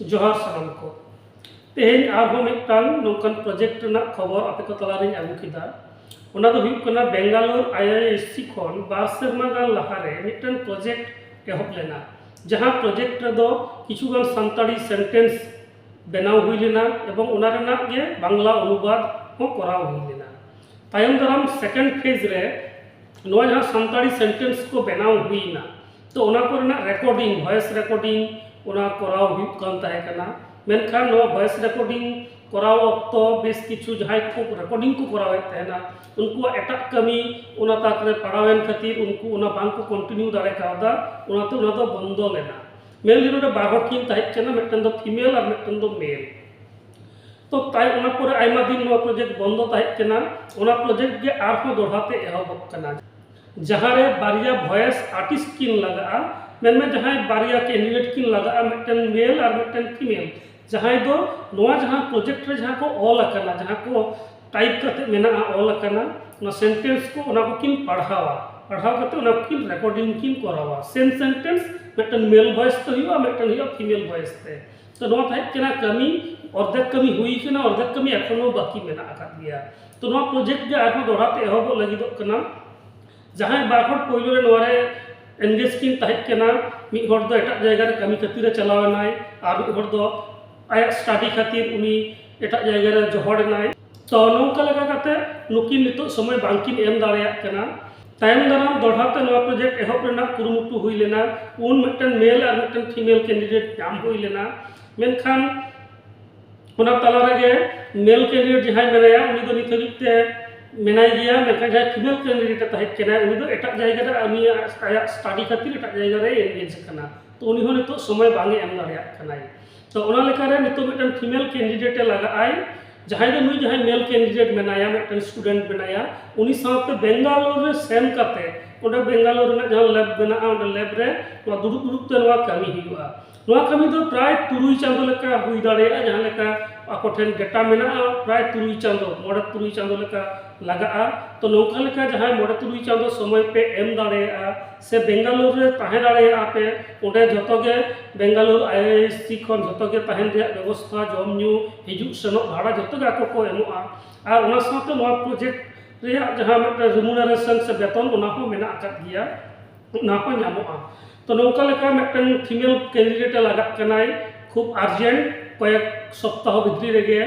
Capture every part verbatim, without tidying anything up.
ᱡᱚᱦᱟᱨ ᱥᱟᱱᱟᱢ ᱠᱚ᱾ ᱛᱮᱦᱮᱧ ᱟᱨᱦᱚᱸ ᱢᱤᱫᱴᱟᱝ ᱱᱚᱝᱠᱟᱱ ᱯᱨᱚᱡᱮᱠᱴ ᱨᱮᱱᱟᱜ ᱠᱷᱚᱵᱚᱨ ᱟᱯᱮ ᱠᱚ ᱛᱟᱞᱟᱨᱤᱧ ᱟᱹᱜᱩ ᱠᱮᱫᱟ᱾ ᱚᱱᱟ ᱫᱚ ᱦᱩᱭᱩᱜ ᱠᱟᱱᱟ, ᱵᱮᱝᱜᱟᱞᱳᱨ ᱟᱭ ᱟᱭ ᱮᱥ ᱥᱤ ᱠᱷᱚᱱ ᱵᱟᱨ ᱥᱮᱨᱢᱟ ᱜᱟᱱ ᱞᱟᱦᱟᱨᱮ ᱢᱤᱫᱴᱟᱝ ᱯᱨᱚᱡᱮᱠᱴ ᱮᱦᱚᱵ ᱞᱮᱱᱟ, ᱡᱟᱦᱟᱸ ᱯᱨᱚᱡᱮᱠᱴ ᱨᱮᱫᱚ ᱠᱤᱪᱷᱩᱜᱟᱱ ᱥᱟᱱᱛᱟᱲᱤ ᱥᱮᱱᱴᱮᱱᱥ ᱵᱮᱱᱟᱣ ᱦᱩᱭ ᱞᱮᱱᱟ ᱮᱵᱚᱝ ᱚᱱᱟ ᱨᱮᱱᱟᱜ ᱜᱮ ᱵᱟᱝᱞᱟ ᱚᱱᱩᱵᱟᱫ ᱦᱚᱸ ᱠᱚᱨᱟᱣ ᱦᱩᱭ ᱞᱮᱱᱟ᱾ ᱛᱟᱭᱚᱢ ᱫᱟᱨᱟᱢ ᱥᱮᱠᱮᱱᱰ ᱯᱷᱮᱡᱽ ᱨᱮ ᱱᱚᱣᱟ ᱡᱟᱦᱟᱸ ᱥᱟᱱᱛᱟᱲᱤ ᱥᱮᱱᱴᱮᱱᱥ ᱠᱚ ᱵᱮᱱᱟᱣ ᱦᱩᱭᱱᱟ, ᱛᱚ ᱚᱱᱟ ᱠᱚᱨᱮᱱᱟᱜ ᱨᱮᱠᱚᱨᱰᱤᱝ, ᱵᱷᱚᱭᱮᱥ ᱨᱮᱠᱚᱨᱰᱤᱝ, ᱚᱱᱟ ᱠᱚᱨᱟᱣ ᱦᱩᱭᱩᱜ ᱠᱟᱱ ᱛᱟᱦᱮᱸ ᱠᱟᱱᱟ᱾ ᱢᱮᱱᱠᱷᱟᱱ ᱱᱚᱣᱟ ᱵᱷᱚᱭᱮᱥ ᱨᱮᱠᱚᱨᱰᱤᱝ ᱠᱚᱨᱟᱣ ᱚᱠᱛᱚ ᱵᱮᱥ ᱠᱤᱪᱷᱩ ᱡᱟᱦᱟᱸᱭ ᱠᱚ ᱨᱮᱠᱚᱨᱰᱤᱝ ᱠᱚ ᱠᱚᱨᱟᱣᱮᱫ ᱛᱟᱦᱮᱱᱟ, ᱩᱱᱠᱩᱣᱟᱜ ᱮᱴᱟᱜ ᱠᱟᱹᱢᱤ ᱚᱱᱟ ᱛᱟᱠ ᱨᱮ ᱯᱟᱲᱟᱣᱮᱱ ᱠᱷᱟᱹᱛᱤᱨ ᱩᱱᱠᱩ ᱚᱱᱟ ᱵᱟᱝ ᱠᱚ ᱠᱚᱱᱴᱤᱱᱤᱭᱩ ᱫᱟᱲᱮ ᱠᱟᱣᱫᱟ, ᱚᱱᱟᱛᱮ ᱚᱱᱟ ᱫᱚ ᱵᱚᱱᱫᱚ ᱞᱮᱱᱟ᱾ ᱢᱮᱱ ᱞᱮᱠᱷᱟᱱ ᱱᱚᱰᱮ ᱵᱟᱨ ᱦᱚᱲ ᱠᱤᱱ ᱛᱟᱦᱮᱸ ᱠᱟᱱᱟ, ᱢᱤᱫᱴᱮᱱ ᱫᱚ ᱯᱷᱤᱢᱮᱞ ᱟᱨ ᱢᱤᱫᱴᱮᱱ ᱫᱚ ᱢᱮᱞ᱾ ᱛᱚ ᱛᱟᱭ ᱚᱱᱟ ᱯᱚᱨᱮ ᱟᱭᱢᱟ ᱫᱤᱱ ᱱᱚᱣᱟ ᱯᱨᱚᱡᱮᱠᱴ ᱵᱚᱱᱫᱚ ᱛᱟᱦᱮᱸ ᱠᱟᱱᱟ, ᱚᱱᱟ ᱯᱨᱚᱡᱮᱠᱴ ᱜᱮ ᱟᱨᱦᱚᱸ ᱫᱚᱦᱲᱟ ᱛᱮ ᱮᱦᱚᱵᱚᱜ ᱠᱟᱱᱟ, ᱡᱟᱦᱟᱸ ᱨᱮ ᱵᱟᱨᱭᱟ ᱵᱷᱚᱭᱮᱥ ᱟᱨᱴᱤᱥᱴ ᱠᱤᱱ ᱞᱟᱜᱟᱜᱼᱟ᱾ ᱢᱮᱱᱢᱮ ᱡᱟᱦᱟᱸᱭ ᱵᱟᱨᱭᱟ ᱠᱮᱱᱰᱤᱰᱮᱴ ᱠᱤᱱ ᱞᱟᱜᱟᱜᱼᱟ, ᱢᱤᱫᱴᱮᱱ ᱢᱮᱞ ᱟᱨ ᱢᱤᱫᱴᱮᱱ ᱯᱷᱤᱢᱮᱞ, ᱡᱟᱦᱟᱸᱭ ᱫᱚ ᱱᱚᱣᱟ ᱡᱟᱦᱟᱸ ᱯᱨᱚᱡᱮᱠᱴ ᱨᱮ ᱡᱟᱦᱟᱸ ᱠᱚ ᱚᱞ ᱟᱠᱟᱱᱟ, ᱡᱟᱦᱟᱸ ᱠᱚ ᱴᱟᱭᱤᱯ ᱠᱟᱛᱮ ᱢᱮᱱᱟᱜᱼᱟ, ᱚᱞ ᱟᱠᱟᱱᱟ, ᱚᱱᱟ ᱥᱮᱱᱴᱮᱱᱥ ᱠᱚ, ᱚᱱᱟ ᱠᱚᱠᱤᱱ ᱯᱟᱲᱦᱟᱣᱟ᱾ ᱯᱟᱲᱦᱟᱣ ᱠᱟᱛᱮ ᱚᱱᱟ ᱠᱚᱠᱤᱱ ᱨᱮᱠᱚᱨᱰᱤᱝ ᱠᱤᱱ ᱠᱚᱨᱟᱣᱟ᱾ ᱥᱮᱢ ᱥᱮᱱᱴᱮᱱᱥ ᱢᱤᱫᱴᱮᱱ ᱢᱮᱞ ᱵᱷᱚᱭᱮᱥ ᱛᱮ ᱦᱩᱭᱩᱜᱼᱟ, ᱢᱤᱫᱴᱮᱱ ᱦᱩᱭᱩᱜᱼᱟ ᱯᱷᱤᱢᱮᱞ ᱵᱷᱚᱭᱮᱥ ᱛᱮ᱾ ᱛᱚ ᱱᱚᱣᱟ ᱛᱟᱦᱮᱸ ᱠᱟᱱᱟ ᱠᱟᱹᱢᱤ, ᱚᱨᱫᱷᱮᱠ ᱠᱟᱹᱢᱤ ᱦᱩᱭ ᱠᱟᱱᱟ, ᱚᱨᱫᱷᱮᱠ ᱠᱟᱹᱢᱤ ᱮᱠᱷᱚᱱᱳ ᱵᱟᱹᱠᱤ ᱢᱮᱱᱟᱜ ᱟᱠᱟᱫ ᱜᱮᱭᱟ᱾ ᱛᱚ ᱱᱚᱣᱟ ᱯᱨᱚᱡᱮᱠᱴ ᱜᱮ ᱟᱨᱦᱚᱸ ᱫᱚᱦᱲᱟ ᱛᱮ ᱮᱦᱚᱵᱚᱜ ᱞᱟᱹᱜᱤᱫᱚᱜ ᱠᱟᱱᱟ᱾ ᱡᱟᱦᱟᱸᱭ ᱵᱟᱨ ᱦᱚᱲ ᱯᱳᱭᱞᱳ ᱨᱮ ᱱᱚᱣᱟ ᱨᱮ ᱮᱱᱜᱮᱡᱽ ᱠᱤᱱ ᱛᱟᱦᱮᱸ ᱠᱟᱱᱟ, ᱢᱤᱫ ᱦᱚᱲ ᱫᱚ ᱮᱴᱟᱜ ᱡᱟᱭᱜᱟ ᱨᱮ ᱠᱟᱹᱢᱤ ᱠᱷᱟᱹᱛᱤᱨ ᱮ ᱪᱟᱞᱟᱣ ᱮᱱᱟᱭ, ᱟᱨ ᱢᱤᱫ ᱦᱚᱲ ᱫᱚ ᱟᱭᱟᱜ ᱥᱴᱟᱰᱤ ᱠᱷᱟᱹᱛᱤᱨ ᱩᱱᱤ ᱮᱴᱟᱜ ᱡᱟᱭᱜᱟ ᱨᱮ ᱡᱚᱦᱚᱲ ᱮᱱᱟᱭ᱾ ᱛᱚ ᱱᱚᱝᱠᱟ ᱞᱮᱠᱟ ᱠᱟᱛᱮ ᱱᱩᱠᱤᱱ ᱱᱤᱛᱚᱜ ᱥᱚᱢᱚᱭ ᱵᱟᱝᱠᱤᱱ ᱮᱢ ᱫᱟᱲᱮᱭᱟᱜ ᱠᱟᱱᱟ᱾ ᱛᱟᱭᱚᱢ ᱫᱟᱨᱟᱢ ᱫᱚᱦᱲᱟ ᱛᱮ ᱱᱚᱣᱟ ᱯᱨᱚᱡᱮᱠᱴ ᱮᱦᱚᱵ ᱨᱮᱱᱟᱜ ᱠᱩᱨᱩᱢᱩᱴᱩ ᱦᱩᱭ ᱞᱮᱱᱟ᱾ ᱩᱱ ᱢᱤᱫᱴᱮᱱ ᱢᱮᱞ ᱟᱨ ᱢᱤᱫᱴᱮᱱ ᱯᱷᱤᱢᱮᱞ ᱠᱮᱱᱰᱤᱰᱮᱴ ᱧᱟᱢ ᱦᱩᱭ ᱞᱮᱱᱟ, ᱢᱮᱱᱠᱷᱟᱱ ᱚᱱᱟ ᱛᱟᱞᱟ ᱨᱮᱜᱮ ᱢᱮᱞ ᱠᱮᱱᱰᱤᱰᱮᱴ ᱡᱟᱦᱟᱸᱭ ᱢᱮᱱᱟᱭᱟ, ᱩᱱᱤ ᱫᱚ ᱱᱤᱛ ᱦᱟᱹᱵᱤᱡ ᱛᱮ ᱢᱮᱱᱟᱭ ᱜᱮᱭᱟ, ᱢᱮᱱᱠᱷᱟᱱ ᱡᱟᱦᱟᱸᱭ ᱯᱷᱤᱢᱮᱞ ᱠᱮᱱᱰᱤᱰᱮᱴ ᱮ ᱛᱟᱦᱮᱸ ᱠᱟᱱᱟᱭ, ᱩᱱᱤ ᱫᱚ ᱮᱴᱟᱜ ᱡᱟᱭᱜᱟ ᱨᱮ ᱩᱱᱤᱭᱟᱜ, ᱟᱭᱟᱜ ᱥᱴᱟᱰᱤ ᱠᱷᱟᱹᱛᱤᱨ ᱮᱴᱟᱜ ᱡᱟᱭᱜᱟ ᱨᱮᱭ ᱮᱱᱜᱮᱡᱽ ᱟᱠᱟᱱᱟ᱾ ᱛᱚ ᱩᱱᱤ ᱦᱚᱸ ᱱᱤᱛᱚᱜ ᱥᱚᱢᱚᱭ ᱵᱟᱝ ᱮ ᱮᱢ ᱫᱟᱲᱮᱭᱟᱜ ᱠᱟᱱᱟᱭ᱾ ᱛᱚ ᱚᱱᱟ ᱞᱮᱠᱟᱨᱮ ᱱᱤᱛᱚᱜ ᱢᱤᱫᱴᱮᱱ ᱯᱷᱤᱢᱮᱞ ᱠᱮᱱᱰᱤᱰᱮᱴ ᱮ ᱞᱟᱜᱟᱜᱼᱟᱭ, ᱡᱟᱦᱟᱸᱭ ᱫᱚ ᱱᱩᱭ ᱡᱟᱦᱟᱸᱭ ᱢᱮᱞ ᱠᱮᱱᱰᱤᱰᱮᱴ ᱢᱮᱱᱟᱭᱟ, ᱢᱤᱫᱴᱮᱱ ᱥᱴᱩᱰᱮᱱᱴ ᱢᱮᱱᱟᱭᱟ, ᱩᱱᱤ ᱥᱟᱶᱛᱮ ᱵᱮᱝᱜᱟᱞᱳᱨ ᱨᱮ ᱥᱮᱱ ᱠᱟᱛᱮ ᱚᱸᱰᱮ ᱵᱮᱝᱜᱟᱞᱳᱨ ᱨᱮᱱᱟᱜ ᱡᱟᱦᱟᱸ ᱞᱮᱵ ᱢᱮᱱᱟᱜᱼᱟ, ᱚᱸᱰᱮ ᱞᱮᱵ ᱨᱮ ᱱᱚᱣᱟ ᱫᱩᱲᱩᱵ ᱫᱩᱲᱩᱵ ᱛᱮ ᱱᱚᱣᱟ ᱠᱟᱹᱢᱤ ᱦᱩᱭᱩᱜᱼᱟ᱾ ᱱᱚᱣᱟ ᱠᱟᱹᱢᱤ ᱫᱚ ᱯᱨᱟᱭ ᱛᱩᱨᱩᱭ ᱪᱟᱸᱫᱚ ᱞᱮᱠᱟ ᱦᱩᱭ ᱫᱟᱲᱮᱭᱟᱜᱼᱟ, ᱡᱟᱦᱟᱸ ᱞᱮᱠᱟ ᱟᱠᱚ ᱴᱷᱮᱱ ᱰᱮᱴᱟ ᱢᱮᱱᱟᱜᱼᱟ, ᱯᱨᱟᱭ ᱛᱩᱨᱩᱭ ᱪᱟᱸᱫᱚ, ᱢᱚᱬᱮ ᱛᱩᱨᱩᱭ ᱪᱟᱸᱫᱚ ᱞᱮᱠᱟ ᱞᱟᱜᱟᱜᱼᱟ᱾ ᱛᱚ ᱱᱚᱝᱠᱟ ᱞᱮᱠᱟ ᱡᱟᱦᱟᱸᱭ ᱢᱚᱬᱮ ᱛᱩᱨᱩᱭ ᱪᱟᱸᱫᱚ ᱥᱚᱢᱚᱭ ᱯᱮ ᱮᱢ ᱫᱟᱲᱮᱭᱟᱜᱼᱟ ᱥᱮ ᱵᱮᱝᱜᱟᱞᱳᱨ ᱨᱮ ᱛᱟᱦᱮᱸ ᱫᱟᱲᱮᱭᱟᱜᱼᱟ ᱯᱮ, ᱚᱸᱰᱮ ᱡᱷᱚᱛᱚ ᱜᱮ ᱵᱮᱝᱜᱟᱞᱳᱨ ᱟᱭ ᱟᱭ ᱮᱥ ᱥᱤ ᱠᱷᱚᱱ ᱡᱷᱚᱛᱚ ᱜᱮ ᱛᱟᱦᱮᱱ ᱨᱮᱭᱟᱜ ᱵᱮᱵᱚᱥᱛᱷᱟ, ᱡᱚᱢ ᱧᱩ, ᱦᱤᱡᱩᱜ ᱥᱮᱱᱚᱜ ᱵᱷᱟᱲᱟ ᱡᱷᱚᱛᱚ ᱜᱮ ᱟᱠᱚ ᱠᱚ ᱮᱢᱚᱜᱼᱟ᱾ ᱟᱨ ᱚᱱᱟ ᱥᱟᱶᱛᱮ ᱱᱚᱣᱟ ᱯᱨᱚᱡᱮᱠᱴ ᱨᱮᱭᱟᱜ ᱡᱟᱦᱟᱸ ᱢᱤᱫᱴᱮᱱ ᱨᱤᱢᱩᱱᱟᱨᱮᱥᱚᱱ ᱥᱮ ᱵᱮᱛᱚᱱ, ᱚᱱᱟ ᱦᱚᱸ ᱢᱮᱱᱟᱜ ᱟᱠᱟᱫ ᱜᱮᱭᱟ, ᱚᱱᱟ ᱦᱚᱸ ᱧᱟᱢᱚᱜᱼᱟ᱾ ᱛᱚ ᱱᱚᱝᱠᱟ ᱞᱮᱠᱟ ᱢᱤᱫᱴᱮᱱ ᱯᱷᱤᱢᱮᱞ ᱠᱮᱱᱰᱤᱰᱮᱴ ᱮ ᱞᱟᱜᱟᱜ ᱠᱟᱱᱟᱭ, ᱠᱷᱩᱵ ᱟᱨᱡᱮᱱᱴ, ᱠᱚᱭᱮᱠ ᱥᱚᱯᱛᱟᱦᱚ ᱵᱷᱤᱛᱨᱤ ᱨᱮᱜᱮ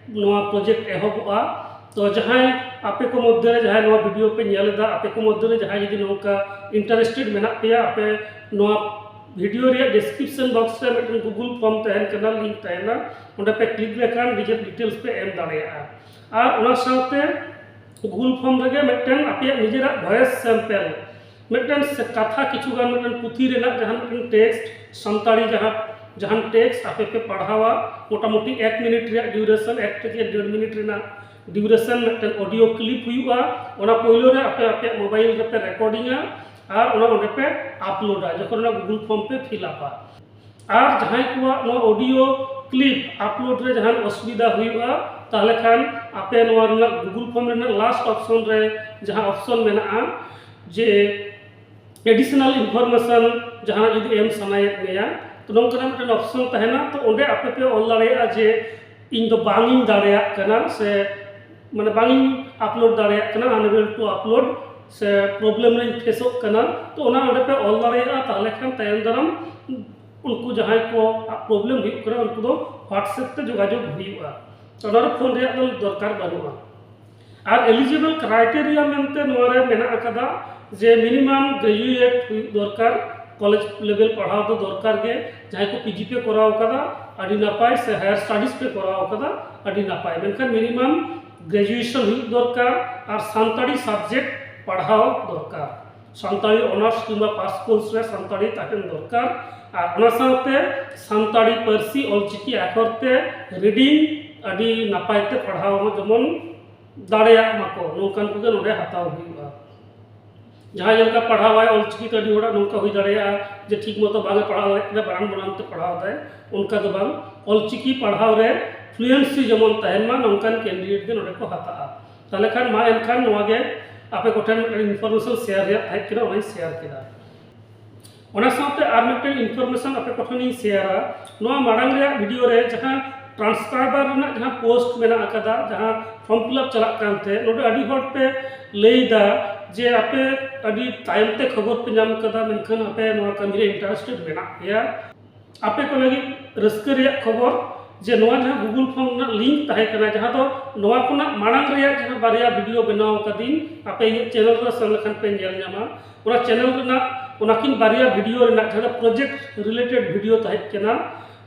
ᱱᱚᱣᱟ ᱯᱨᱚᱡᱮᱠᱴ ᱮᱦᱚᱵᱚᱜᱼᱟ᱾ ᱛᱚ ᱡᱟᱦᱟᱸᱭ ᱟᱯᱮ ᱠᱚ ᱢᱚᱫᱽᱫᱷᱮ ᱨᱮ ᱡᱟᱦᱟᱸᱭ ᱱᱚᱣᱟ ᱵᱷᱤᱰᱤᱭᱳ ᱯᱮ ᱧᱮᱞ ᱮᱫᱟ, ᱟᱯᱮ ᱠᱚ ᱢᱚᱫᱽᱫᱷᱮ ᱨᱮ ᱡᱟᱦᱟᱸᱭ ᱡᱩᱫᱤ ᱱᱚᱝᱠᱟ ᱤᱱᱴᱟᱨᱮᱥᱴᱮᱰ ᱢᱮᱱᱟᱜ ᱯᱮᱭᱟ, ᱟᱯᱮ ᱱᱚᱣᱟ ᱵᱷᱤᱰᱤᱭᱳ ᱨᱮᱭᱟᱜ ᱰᱤᱥᱠᱨᱤᱯᱥᱚᱱ ᱵᱚᱠᱥ ᱨᱮ ᱢᱤᱫᱴᱮᱱ ᱜᱩᱜᱩᱞ ᱯᱷᱚᱨᱢ ᱛᱟᱦᱮᱱ ᱠᱟᱱᱟ, ᱞᱤᱝᱠ ᱛᱟᱦᱮᱱᱟ, ᱚᱸᱰᱮ ᱯᱮ ᱠᱞᱤᱠ ᱞᱮᱠᱷᱟᱱ ᱱᱤᱡᱮᱨ ᱰᱤᱴᱮᱞᱥ ᱯᱮ ᱮᱢ ᱫᱟᱲᱮᱭᱟᱜᱼᱟ᱾ ᱟᱨ ᱚᱱᱟ ᱥᱟᱶᱛᱮ ᱜᱩᱜᱩᱞ ᱯᱷᱚᱨᱢ ᱨᱮᱜᱮ ᱢᱤᱫᱴᱮᱱ ᱟᱯᱮᱭᱟᱜ ᱱᱤᱡᱮᱨᱟᱜ ᱵᱷᱚᱭᱮᱥ ᱥᱮᱢᱯᱮᱞ, ᱢᱤᱫᱴᱮᱱ ᱥᱮ ᱠᱟᱛᱷᱟ ᱠᱤᱪᱷᱩ ᱜᱟᱱ, ᱢᱤᱫᱴᱮᱱ ᱯᱩᱛᱷᱤ ᱨᱮᱱᱟᱜ ᱡᱟᱦᱟᱸ ᱢᱤᱫᱴᱮᱱ ᱴᱮᱠᱥᱴ, ᱥᱟᱱᱛᱟᱲᱤ ᱡᱟᱦᱟᱸ ᱡᱟᱦᱟᱱ ᱴᱮᱠᱥᱴ ᱟᱯᱮ ᱯᱮ ᱯᱟᱲᱦᱟᱣᱟ, ᱢᱚᱴᱟᱢᱩᱴᱤ ᱮᱠ ᱢᱤᱱᱤᱴ ᱨᱮᱭᱟᱜ ᱰᱤᱭᱩᱨᱮᱥᱚᱱ, ᱮᱠ ᱛᱷᱮᱠᱮ ᱰᱮᱲ ᱢᱤᱱᱤᱴ ᱨᱮᱱᱟᱜ ᱰᱤᱭᱩᱨᱮᱥᱚᱱ, ᱢᱤᱫᱴᱮᱱ ᱚᱰᱤᱭᱳ ᱠᱞᱤᱯ ᱦᱩᱭᱩᱜᱼᱟ᱾ ᱚᱱᱟ ᱯᱳᱭᱞᱳ ᱨᱮ ᱟᱯᱮ ᱟᱯᱮᱭᱟᱜ ᱢᱳᱵᱟᱭᱤᱞ ᱨᱮᱯᱮ ᱨᱮᱠᱚᱨᱰᱤᱝᱟ ᱟᱨ ᱚᱱᱟ ᱚᱸᱰᱮ ᱯᱮ ᱟᱯᱞᱳᱰᱟ ᱡᱚᱠᱷᱚᱱ ᱚᱱᱟ ᱜᱩᱜᱩᱞ ᱯᱷᱚᱨᱢ ᱯᱮ ᱯᱷᱤᱞ ᱟᱯᱟ᱾ ᱟᱨ ᱡᱟᱦᱟᱸᱭ ᱠᱚᱣᱟᱜ ᱱᱚᱣᱟ ᱚᱰᱤᱭᱳ ᱠᱞᱤᱯ ᱟᱯᱞᱳᱰ ᱨᱮ ᱡᱟᱦᱟᱱ ᱚᱥᱩᱵᱤᱫᱷᱟ ᱦᱩᱭᱩᱜᱼᱟ, ᱛᱟᱦᱚᱞᱮ ᱠᱷᱟᱱ ᱟᱯᱮ ᱱᱚᱣᱟ ᱨᱮᱱᱟᱜ ᱜᱩᱜᱩᱞ ᱯᱷᱚᱨᱢ ᱨᱮᱱᱟᱜ ᱞᱟᱥᱴ ᱚᱯᱥᱚᱱ ᱨᱮ ᱡᱟᱦᱟᱸ ᱚᱯᱥᱚᱱ ᱢᱮᱱᱟᱜᱼᱟ ᱡᱮ ᱮᱰᱤᱥᱚᱱᱟᱞ ᱤᱱᱯᱷᱚᱨᱢᱮᱥᱚᱱ ᱡᱟᱦᱟᱱᱟᱜ ᱡᱩᱫᱤ ᱮᱢ ᱥᱟᱱᱟᱭᱮᱫ ᱢᱮᱭᱟ, ᱛᱚ ᱱᱚᱝᱠᱟᱱᱟᱜ ᱢᱤᱫᱴᱮᱱ ᱚᱯᱥᱚᱱ ᱛᱟᱦᱮᱱᱟ᱾ ᱛᱚ ᱚᱸᱰᱮ ᱟᱯᱮ ᱯᱮ ᱚᱞ ᱫᱟᱲᱮᱭᱟᱜᱼᱟ ᱡᱮ ᱤᱧ ᱫᱚ ᱵᱟᱝ ᱤᱧ ᱫᱟᱲᱮᱭᱟᱜ ᱠᱟᱱᱟ ᱥᱮ ᱢᱟᱱᱮ ᱵᱟᱝ ᱤᱧ ᱟᱯᱞᱳᱰ ᱫᱟᱲᱮᱭᱟᱜ ᱠᱟᱱᱟ, unable to upload, ᱥᱮ ᱯᱨᱚᱵᱞᱮᱢ ᱨᱮᱧ ᱯᱷᱮᱥᱚᱜ ᱠᱟᱱᱟ᱾ ᱛᱚ ᱚᱱᱟ ᱚᱸᱰᱮ ᱯᱮ ᱚᱞ ᱫᱟᱲᱮᱭᱟᱜᱼᱟ᱾ ᱛᱟᱦᱚᱞᱮ ᱠᱷᱟᱱ ᱛᱟᱭᱚᱢ ᱫᱟᱨᱟᱢ ᱩᱱᱠᱩ ᱡᱟᱦᱟᱸᱭ ᱠᱚ ᱯᱨᱚᱵᱞᱮᱢ ᱦᱩᱭᱩᱜ ᱠᱟᱱᱟ, ᱩᱱᱠᱩ ᱫᱚ WhatsApp ᱛᱮ ᱡᱳᱜᱟᱡᱳᱜᱽ ᱦᱩᱭᱩᱜᱼᱟ᱾ ᱛᱚ ᱚᱱᱟ ᱨᱮ ᱯᱷᱳᱱ ᱨᱮᱭᱟᱜ ᱫᱚ ᱫᱚᱨᱠᱟᱨ ᱵᱟᱹᱱᱩᱜᱼᱟ᱾ ᱟᱨ ᱮᱞᱤᱡᱤᱵᱮᱞ ᱠᱨᱟᱭᱴᱮᱨᱤᱭᱟ ᱢᱮᱱᱛᱮ ᱱᱚᱣᱟ ᱨᱮ ᱢᱮᱱᱟᱜ ᱟᱠᱟᱫᱟ ᱡᱮ ᱢᱤᱱᱤᱢᱟᱢ ᱜᱨᱮᱡᱩᱭᱮᱴ ᱦᱩᱭᱩᱜ ᱫᱚᱨᱠᱟᱨ, ᱠᱚᱞᱮᱡᱽ ᱞᱮᱵᱮᱞ ᱯᱟᱲᱦᱟᱣ ᱫᱚ ᱫᱚᱨᱠᱟᱨ ᱜᱮ᱾ ᱡᱟᱦᱟᱸᱭ ᱠᱚ ᱯᱤᱡᱤ ᱯᱮ ᱠᱚᱨᱟᱣ ᱠᱟᱫᱟ, ᱟᱹᱰᱤ ᱱᱟᱯᱟᱭ, ᱥᱮ ᱦᱟᱭᱟᱨ ᱥᱴᱟᱰᱤᱡᱽ ᱯᱮ ᱠᱚᱨᱟᱣ ᱠᱟᱫᱟ, ᱟᱹᱰᱤ ᱱᱟᱯᱟᱭ, ᱢᱮᱱᱠᱷᱟᱱ ᱢᱤᱱᱤᱢᱟᱢ ᱜᱨᱮᱡᱩᱭᱮᱥᱚᱱ ᱦᱩᱭᱩᱜ ᱫᱚᱨᱠᱟᱨ ᱟᱨ ᱥᱟᱱᱛᱟᱲᱤ ᱥᱟᱵᱡᱮᱠᱴ ᱯᱟᱲᱦᱟᱣ ᱫᱚᱨᱠᱟᱨ᱾ ᱥᱟᱱᱛᱟᱲᱤ ᱚᱱᱟᱨᱥ ᱠᱤᱝᱵᱟ ᱯᱟᱥ ᱠᱳᱨᱥ ᱨᱮ ᱥᱟᱱᱛᱟᱲᱤ ᱛᱟᱦᱮᱱ ᱫᱚᱨᱠᱟᱨ᱾ ᱟᱨ ᱚᱱᱟ ᱥᱟᱶᱛᱮ ᱥᱟᱱᱛᱟᱲᱤ ᱯᱟᱹᱨᱥᱤ ᱚᱞᱪᱤᱠᱤ ᱟᱠᱷᱚᱨ ᱛᱮ ᱨᱤᱰᱤᱝ ᱟᱹᱰᱤ ᱱᱟᱯᱟᱭ ᱛᱮ ᱯᱟᱲᱦᱟᱣ ᱦᱚᱸ ᱡᱮᱢᱚᱱ ᱫᱟᱲᱮᱭᱟᱜ ᱢᱟᱠᱚ, ᱱᱚᱝᱠᱟᱱ ᱠᱚᱜᱮ ᱱᱚᱰᱮ ᱦᱟᱛᱟᱣ ᱦᱩᱭᱩᱜᱼᱟ᱾ ᱡᱟᱦᱟᱸᱭ ᱡᱮᱞᱮᱠᱟ ᱯᱟᱲᱦᱟᱣᱟᱭ ᱚᱞᱪᱤᱠᱤ ᱛᱮ ᱟᱹᱰᱤ ᱦᱚᱲᱟᱜ ᱱᱚᱝᱠᱟ ᱦᱩᱭ ᱫᱟᱲᱮᱭᱟᱜᱼᱟ ᱡᱮ ᱴᱷᱤᱠ ᱢᱚᱛᱚ ᱵᱟᱝ ᱮ ᱯᱟᱲᱦᱟᱣ ᱫᱟᱲᱮᱭᱟᱜ ᱠᱟᱱᱟ, ᱵᱟᱱᱟᱱ ᱵᱟᱱᱟᱱ ᱛᱮ ᱯᱟᱲᱦᱟᱣ ᱫᱟᱭ, ᱚᱱᱠᱟ ᱫᱚ ᱵᱟᱝ, ᱚᱞᱪᱤᱠᱤ ᱯᱟᱲᱦᱟᱣ ᱨᱮ ᱯᱷᱞᱩᱭᱮᱱᱥᱤ ᱡᱮᱢᱚᱱ ᱛᱟᱦᱮᱱ ᱢᱟ, ᱱᱚᱝᱠᱟᱱ ᱠᱮᱱᱰᱤᱰᱮᱴ ᱜᱮ ᱱᱚᱰᱮ ᱠᱚ ᱦᱟᱛᱟᱜᱼᱟ᱾ ᱛᱟᱦᱚᱞᱮ ᱠᱷᱟᱱ ᱢᱟ ᱮᱱᱠᱷᱟᱱ ᱱᱚᱣᱟ ᱜᱮ ᱟᱯᱮ ᱠᱚᱴᱷᱮᱱ ᱢᱤᱫᱴᱮᱱ ᱤᱱᱯᱷᱚᱨᱢᱮᱥᱚᱱ ᱥᱮᱭᱟᱨ ᱨᱮᱭᱟᱜ ᱛᱟᱦᱮᱸ ᱠᱟᱱᱟ, ᱚᱱᱟᱧ ᱥᱮᱭᱟᱨ ᱠᱮᱫᱟ᱾ ᱚᱱᱟ ᱥᱟᱶᱛᱮ ᱟᱨ ᱢᱤᱫᱴᱮᱱ ᱤᱱᱯᱷᱚᱨᱢᱮᱥᱚᱱ ᱟᱯᱮ ᱠᱚᱴᱷᱮᱱᱤᱧ ᱥᱮᱭᱟᱨᱟ᱾ ᱱᱚᱣᱟ ᱢᱟᱲᱟᱝ ᱨᱮᱭᱟᱜ ᱵᱷᱤᱰᱤᱭᱳ ᱨᱮ ᱡᱟᱦᱟᱸ ᱴᱨᱟᱱᱥᱠᱨᱟᱭᱵᱟᱨ ᱨᱮᱱᱟᱜ ᱡᱟᱦᱟᱸ ᱯᱳᱥᱴ ᱢᱮᱱᱟᱜ ᱟᱠᱟᱫᱟ, ᱡᱟᱦᱟᱸ ᱯᱷᱚᱨᱢ ᱯᱷᱤᱞᱟᱯ ᱪᱟᱞᱟᱜ ᱠᱟᱱ ᱛᱟᱦᱮᱸᱫ, ᱱᱚᱰᱮ ᱟᱹᱰᱤ ᱦᱚᱲ ᱯᱮ ᱞᱟᱹᱭᱫᱟ ᱡᱮ ᱟᱯᱮ ᱟᱹᱰᱤ ᱛᱟᱭᱚᱢ ᱛᱮ ᱠᱷᱚᱵᱚᱨ ᱯᱮ ᱧᱟᱢ ᱠᱟᱫᱟ, ᱢᱮᱱᱠᱷᱟᱱ ᱟᱯᱮ ᱱᱚᱣᱟ ᱠᱟᱹᱢᱤ ᱨᱮ ᱤᱱᱴᱟᱨᱮᱥᱴᱮᱰ ᱢᱮᱱᱟᱜ ᱯᱮᱭᱟ᱾ ᱟᱯᱮ ᱠᱚ ᱞᱟᱹᱜᱤᱫ ᱨᱟᱹᱥᱠᱟᱹ ᱨᱮᱭᱟᱜ ᱠᱷᱚᱵᱚᱨ ᱡᱮ ᱱᱚᱣᱟ ᱡᱟᱦᱟᱸ ᱜᱩᱜᱩᱞ ᱯᱷᱚᱨᱢ ᱨᱮᱱᱟᱜ ᱞᱤᱝᱠ ᱛᱟᱦᱮᱸ ᱠᱟᱱᱟ, ᱡᱟᱦᱟᱸ ᱫᱚ ᱱᱚᱣᱟ ᱠᱷᱚᱱᱟᱜ ᱢᱟᱲᱟᱝ ᱨᱮᱭᱟᱜ ᱡᱟᱦᱟᱸ ᱵᱟᱨᱭᱟ ᱵᱷᱤᱰᱤᱭᱳ ᱵᱮᱱᱟᱣ ᱠᱟᱫᱤᱧ, ᱟᱯᱮ ᱤᱧᱟᱹᱜ ᱪᱮᱱᱮᱞ ᱨᱮ ᱥᱮᱱ ᱞᱮᱠᱷᱟᱱ ᱯᱮ ᱧᱮᱞ ᱧᱟᱢᱟ᱾ ᱚᱱᱟ ᱪᱮᱱᱮᱞ ᱨᱮᱱᱟᱜ ᱚᱱᱟᱠᱤᱱ ᱵᱟᱨᱭᱟ ᱵᱷᱤᱰᱤᱭᱳ ᱨᱮᱱᱟᱜ ᱡᱟᱦᱟᱸ ᱫᱚ ᱯᱨᱚᱡᱮᱠᱴ ᱨᱤᱞᱮᱴᱮᱰ ᱵᱷᱤᱰᱤᱭᱳ ᱛᱟᱦᱮᱸ ᱠᱟᱱᱟ,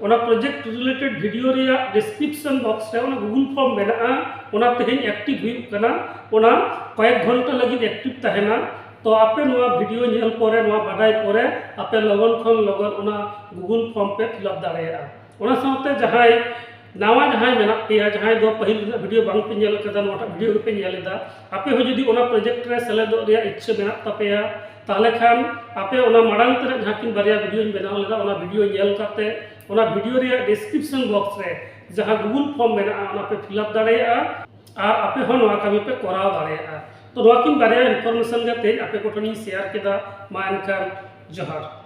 ᱚᱱᱟ ᱯᱨᱚᱡᱮᱠᱴ ᱨᱤᱞᱮᱴᱮᱰ ᱵᱷᱤᱰᱤᱭᱳ ᱨᱮᱭᱟᱜ ᱰᱤᱥᱠᱨᱤᱯᱥᱚᱱ ᱵᱚᱠᱥ ᱨᱮ ᱚᱱᱟ ᱜᱩᱜᱩᱞ ᱯᱷᱚᱨᱢ ᱢᱮᱱᱟᱜᱼᱟ, ᱚᱱᱟ ᱛᱮᱦᱮᱧ ᱮᱠᱴᱤᱵᱷ ᱦᱩᱭᱩᱜ ᱠᱟᱱᱟ, ᱚᱱᱟ ᱠᱚᱭᱮᱠ ᱜᱷᱚᱱᱴᱟ ᱞᱟᱹᱜᱤᱫ ᱮᱠᱴᱤᱵᱷ ᱛᱟᱦᱮᱱᱟ᱾ ᱛᱚ ᱟᱯᱮ ᱱᱚᱣᱟ ᱵᱷᱤᱰᱤᱭᱳ ᱧᱮᱞ ᱯᱚᱨᱮ, ᱱᱚᱣᱟ ᱵᱟᱰᱟᱭ ᱯᱚᱨᱮ, ᱟᱯᱮ ᱞᱚᱜᱚᱱ ᱠᱷᱚᱱ ᱞᱚᱜᱚᱱ ᱚᱱᱟ ᱜᱩᱜᱩᱞ ᱯᱷᱚᱨᱢ ᱯᱮ ᱯᱷᱤᱞᱟᱯ ᱫᱟᱲᱮᱭᱟᱜᱼᱟ᱾ ᱚᱱᱟ ᱥᱟᱶᱛᱮ ᱡᱟᱦᱟᱸᱭ ᱱᱟᱣᱟ ᱡᱟᱦᱟᱸᱭ ᱢᱮᱱᱟᱜ ᱯᱮᱭᱟ, ᱡᱟᱦᱟᱸᱭ ᱫᱚ ᱯᱟᱹᱦᱤᱞ ᱨᱮᱱᱟᱜ ᱵᱷᱤᱰᱤᱭᱳ ᱵᱟᱝ ᱯᱮ ᱧᱮᱞ ᱟᱠᱟᱫᱟ, ᱱᱚᱣᱟᱴᱟᱜ ᱵᱷᱤᱰᱤᱭᱳ ᱜᱮᱯᱮ ᱧᱮᱞ ᱮᱫᱟ, ᱟᱯᱮ ᱦᱚᱸ ᱡᱩᱫᱤ ᱚᱱᱟ ᱯᱨᱚᱡᱮᱠᱴ ᱨᱮ ᱥᱮᱞᱮᱫᱚᱜ ᱨᱮᱭᱟᱜ ᱤᱪᱪᱷᱟᱹ ᱢᱮᱱᱟᱜ ᱛᱟᱯᱮᱭᱟ, ᱛᱟᱦᱚᱞᱮ ᱠᱷᱟᱱ ᱟᱯᱮ ᱚᱱᱟ ᱢᱟᱲᱟᱝ ᱛᱮᱱᱟᱜ ᱡᱟᱦᱟᱸ ᱠᱤᱱ ᱵᱟᱨᱭᱟ ᱵᱷᱤᱰᱤᱭᱳᱧ ᱵᱮᱱᱟᱣ ᱞᱮᱫᱟ, ᱚᱱᱟ ᱵᱷᱤᱰᱤᱭᱳ ᱧᱮᱞ ᱠᱟᱛᱮ ᱚᱱᱟ ᱵᱷᱤᱰᱤᱭᱳ ᱨᱮᱭᱟᱜ ᱰᱤᱥᱠᱨᱤᱯᱥᱚᱱ ᱵᱚᱠᱥ ᱨᱮ ᱡᱟᱦᱟᱸ ᱜᱩᱜᱩᱞ ᱯᱷᱚᱨᱢ ᱢᱮᱱᱟᱜᱼᱟ, ᱚᱱᱟ ᱯᱮ ᱯᱷᱤᱞᱟᱯ ᱫᱟᱲᱮᱭᱟᱜᱼᱟ ᱟᱨ ᱟᱯᱮ ᱦᱚᱸ ᱱᱚᱣᱟ ᱠᱟᱹᱢᱤ ᱯᱮ ᱠᱚᱨᱟᱣ ᱫᱟᱲᱮᱭᱟᱜᱼᱟ᱾ ᱛᱚ ᱱᱚᱣᱟ ᱠᱤᱱ ᱵᱟᱨᱭᱟ ᱤᱱᱯᱷᱚᱨᱢᱮᱥᱚᱱ ᱜᱮ ᱛᱮᱦᱮᱧ ᱟᱯᱮ ᱠᱚᱴᱷᱮᱱᱤᱧ ᱥᱮᱭᱟᱨ ᱠᱮᱫᱟ᱾ ᱢᱟ ᱮᱱᱠᱷᱟᱱ ᱡᱚᱦᱟᱨ᱾